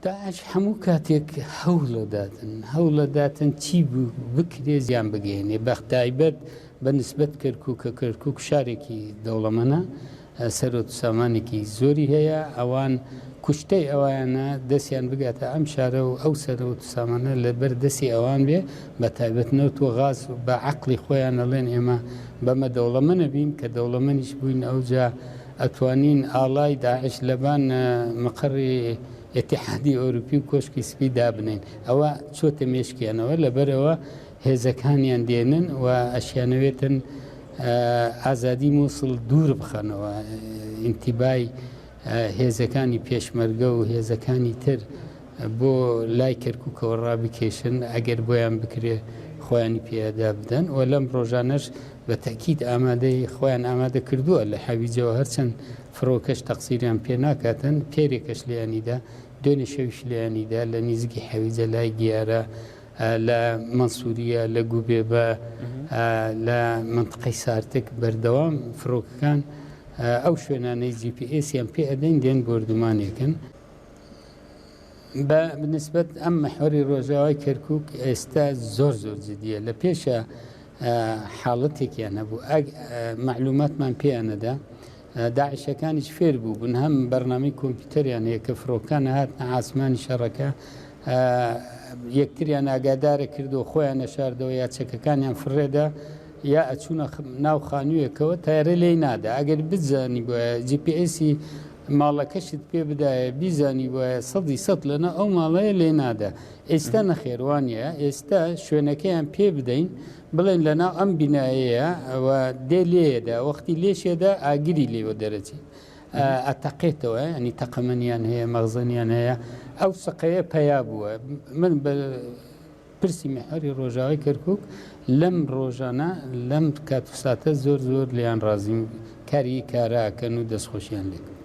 داعش هەموو کاتێک هەوڵەداتن هەوڵەداتن چی بکرێ زیان بگەێنێ بەختایبەت بە نسبەت کەرکک کە کەرکک شارێکی دەوڵەمەنە سەرۆت سامانێکی زۆری هەیە ئەوان کوشتەی ئەویانە دەستیان بگاتە ئەم شارە و ئەو سەرەوت سامانە لەبەر دەستی ئەوان بێ بە تایبەت نەوت و غاز بە عقلی خۆیان ئەڵێن ئێمە بەمە دەوڵەمەنە بین کە دەوڵەمەنیش بووین ئەوجا ئەتوانین ئاڵای داعش لەبان مقەڕی ئیتیحادی ئەوروپی و کۆشکی سپی دابنێین. ئەوە چۆتە مێشکیانەوە، لەبەرئەوە هێزەکانیان دێنن و ئەشیانەوێتن ئازادی موسڵ دوور بخەنەوە، ئینتیبای هێزەکانی پێشمەرگە و هێزەکانی تر بۆ لای کەرکوکەوە ڕابکێشن ئەگەر بۆیان بکرێ خۆیانی پێدا بدەن و لەم ڕۆژانەش بە تەئکید ئامادەی خۆیان ئامادە کردووە لە حەویجەوە هەرچەند فڕۆکەش تەقسیریان پێ ناکاتن پێرێکەش لێیانیدا دوێنێ شەویش لێیانیدا لە نیزگی حەویجە لای گیارە لە مەنسوریە لە گوبێبە لە منطقەی سارتک بەردەوام فڕۆکەکان ئەو شوێنانەی جی پی ئێسیان پێ ئەدەین دێن بۆردومانێکن. بە نسبەت ئەم محوەری ڕۆژاوای کەرکوک ئێستا زۆر زۆر جدیە لە پێشە حاڵەتێکیان هەبوو ئەگ معلوماتمان پێیانەدا داعشەکانیش فێر بوو بوون هەم بەرنامەی کۆمپیوتەریان هەیە کە فڕۆکان هاتنە ئاسمانی شەڕەکە یەکتریان ئاگادارە کردو خۆیان نەشاردەوە یا چەکەکانیان فڕێدا یا ئەچوونە ناو خانوویەکەوە تارە لێی نادا ئەگەر بزانی بۆ جیPSی ماڵەکەشت پێ بدایە بیزانیبایە سەدی سەد لەناو ئەو ماڵەیە لێ نادا ئێستا نەخێر وانە ئێستا شوێنەکەیان پێ بدەین بڵێن لەناو ئەم بینایەیە و دێ لێدا وەختی لێشێدا ئاگری لێوە دەرەچێت ئەتەقێتەوە ینی تەقەمەنیان هەیە مەغزەنیان هەیە ئەو سقەیە پەیا بووە من بە پرسی میحوەری ڕۆژاوای کەرکوک لەم ڕۆژانە لەم کات و ساتە زۆر زۆر لێیان ڕازیم کاری کارا ئەکەن و دەستخۆشیان لێکەم.